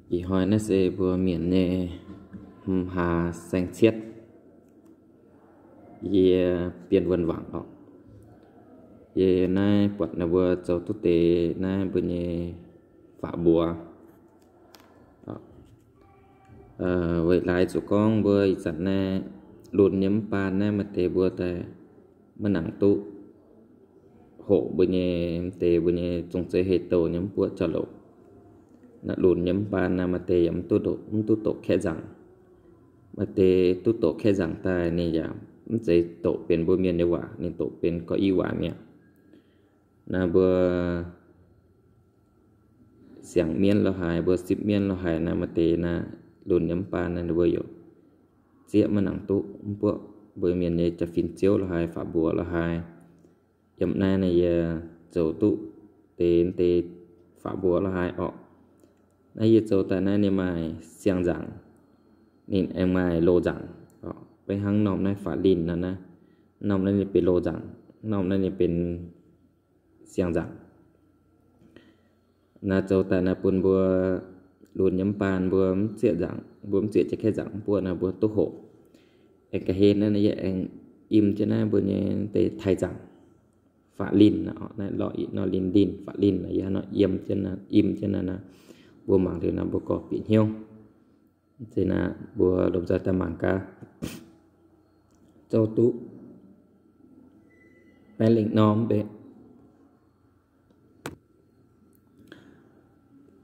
Ih hnoi naaiv se mbuo mienh nyei hmz hlaax saeng-cietv. Yie Bienh Wuonh Wangc oc. Yie naaiv buatc ninh mbuo zoux duqv deix naaiv mbuo nyei faatv mbuox. Weic laaix zuqc gorngv mbuo ih zanc naaiv lunx nyei mv baan naaiv maaih deix mbuo daaih maiv nangc duqv hoqc mbuo nyei, deix mbuo nyei zong-zeiv hei douh nyei mv buoqv jauv-louc. Naaiv lunx nyei mv baan naaiv maaih deix yaac mv duqv doqc, mv duqv doqc kaeqv nzaangc. Maaih deix duqv doqc kaeqv nzaangc daaih ninh yaac mv zeiz doqc benx mbuo mienh nyei waac, ninh doqc benx gorqv-iv waac mi'aqv. Naaiv mbuo siang-mienv lo haaix, mbuo sipv mienv lo haaix naaiv, maaih deix naaiv lunx nyei mv baan naaiv ninh mbuo yaac zieqv maiv nangc duqv mv buoqv mbuo mienh nyei jaa-fin ziouv lo haaix, faatv mbuox lo haaix. Yiem naaiv naaiv yie zoux duqv deix, deix faatv mbuox lo haaix orqc. Naaiv yie zoux daaih naaiv ninh maaih siang-nzaangc, ninh aengx maaih loz-nzaangc. Beiv hnangv norm naaiv faatv linh nor naaiv, norm naaiv ninh benx loz-nzaangc, norm naaiv ninh benx siang-nzaangc. Naaiv zoux daaih naaiv bun mbuo lunx nyei mv baan mbuo mv zieqv nzaangc, mbuo mv zieqv jaa-kaeqv nzaangc mv buoqv naaiv mbuo duqv hoqc. Aengx ga'hlen naaiv yie aengx im jienv naaiv mbuo nyei deix taaih nzaangc, faatv linh, naaiv lorh i nor linh linh, faatv linh, yie hnangv nor im jienv naaiv, mbuo mangc liuz naaiv mbuo gorx bieqc hnyouv. Zeiz naaiv mbuo lomh nzoih daaih mangc gaax. Zoux duqv baeqv lengh norm mv bei.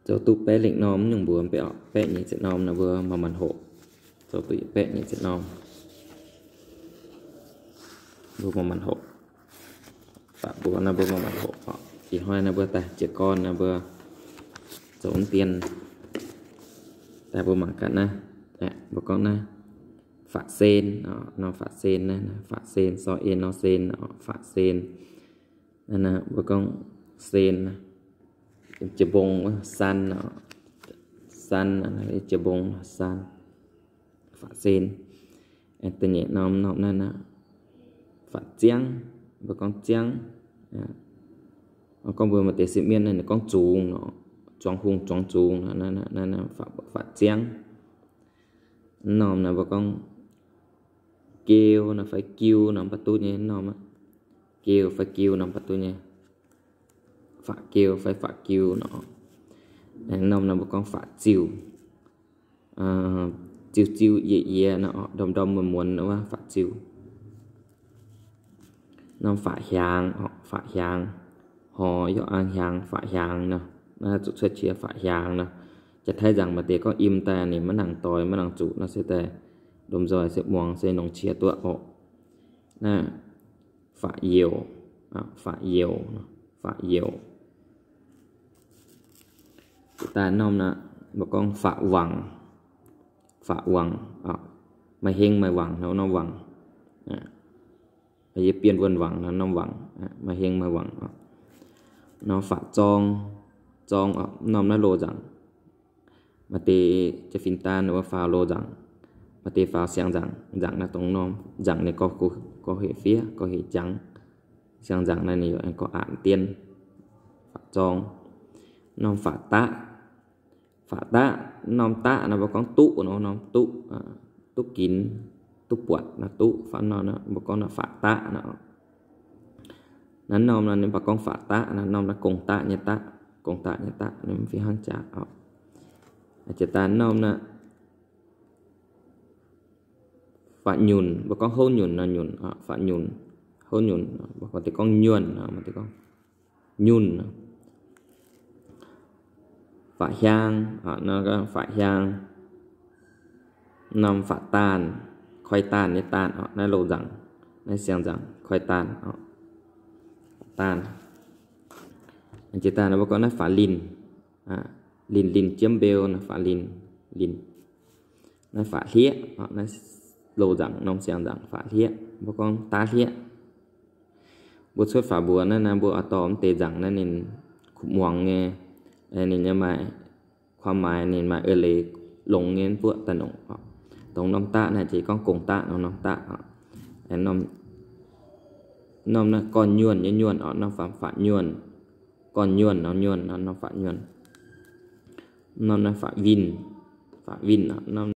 Zoux duqv baeqv lengh norm nyungc mbuo mv bei orqc, baeqv nyeic ziepc norm naaiv mbuo manc-manc hoqc. Zoux duqv baeqv nyeic ziepc norm, mbuo manc-manc hoqc. Faatv mbuox naaiv mbuo manc-manc hoqc orqc. Ih hnoi naaiv mbuo daaih jiez gorn naaiv mbuo zoux mv dien daaih mbuo mangc gaax naaiv. Mbuo gorngv naaiv faatv sen, norm faatv sen naaiv, faatv sen, sor en nor sen, faatv sen. Naaiv naaiv mbuo gorngv sen, jiex mbong, san, san, jiex mbong, san, faatv sen. Da'nyeic, da'nyeic norm, norm naaiv faatv ziangv, mbuo gorngv ziangv. Gorngv mbuo maaih deix sipv mienv naaiv ninh gorngv zungx nor, zuangx hungh zuangx zungx, faatv ziangv. Norm naaiv mbuo gorngv geu nor fai giu nor mv baac duqv nyei, norm geu fai giu nor mv baac duqv nyei. Faatv geu fai faatv giu nor. Norm naaiv mbuo gorngv faatv ziuh, ziuh ziuh yie yie nor, ndorm ndorm muonz muonz wuov faatv ziuh. Norm faatv hiaangx, faatv hiaangx, hor yaac hiaangx, faatv hiaangx nor. Naaiv zuqc cuotv qiex faatv hiaangx nor. Jaa-taiv nzaangc maaih deix gorngv im daaih ninh maiv nangc doix maiv nangc zuqc nor se daaih lomh nzoih se muangx se longc qiex duqv oc. Naaiv faatv youc, faatv youc, faatv youc. Daaih norm naaiv mbuo gorngv faatv wangc, faatv wangc, maaih heng maaih wangc nor, norm wangc. Yie Bienh Wuonh Wangc nor, norm wangc, maaih heng maaih wangc. Norm faatv zorng, zorng, norm naaiv loz nzaangc. Maaih deix jaa-fin daan wuov faaux loz nzaangc, maaih deix faaux siang-nzaangc. Nzaangc naaiv dongh norm nzaangc ninh gorx hec fiev, gorx hec jangx. Siang-nzaangc naaiv ninh yaac gorx aqc dien. Faatv zorng. Norm faatv daqv, faatv daqv, norm daqv naaiv mbuo gorngv duqv nor, norm duqv, duqv ginx, duqv buatc nor duqv, faatv norm mbuo gorngv naaiv faatv daqv nor. Naaiv norm naaiv ninh mbuo gorngv faatv daqv, naaiv norm naaiv gong-daqv nyei daqv, gong-daqv nyei daqv, ninh mv fih hnangv jaax oc. Jiex daaih norm naaiv faatv nyunc, mbuo gorngv houv nyunc nor nyunc, faatv nyunc, houv nyunc, maaih deix gorngv nyuonh, maaih deix gorngv nyunh. Faatv hiaang, faatv hiaang. Norm faatv daanh, koi daanh nyei daanh, naaiv loz nzaangc, naaiv siang nzaangc, koi daanh, faatv daanh. Jiex daaih mbuo gorngv naaiv faatv linh, linh linh jiemv mbeu nor, faatv linh, linh. Naaiv faatv hlieqv, naaiv loz nzaangc norm siang nzaangc faatv hlieqv, mbuo gorngv daav hlieqv. Mbuo cuotv faatv mbuox naaiv naaiv mbuo oix dorh mv deix nzaangc naaiv ninh kuv muangx nyei, ninh nyei maaih ความหมาย ninh maaih eix leiz longx nyei mv buoqv daaih nongc. Dongh norm daqv naaiv jiex gorngv gong daqv nor, norm daqv. Norm naaiv gorn nyuonh nyei nyuonh oc, norm faatv nyuonh. Gorn nyuonh nor nyuonh, norm faatv nyuonh. Norm naaiv faatv winh, faatv winh aqv. Norm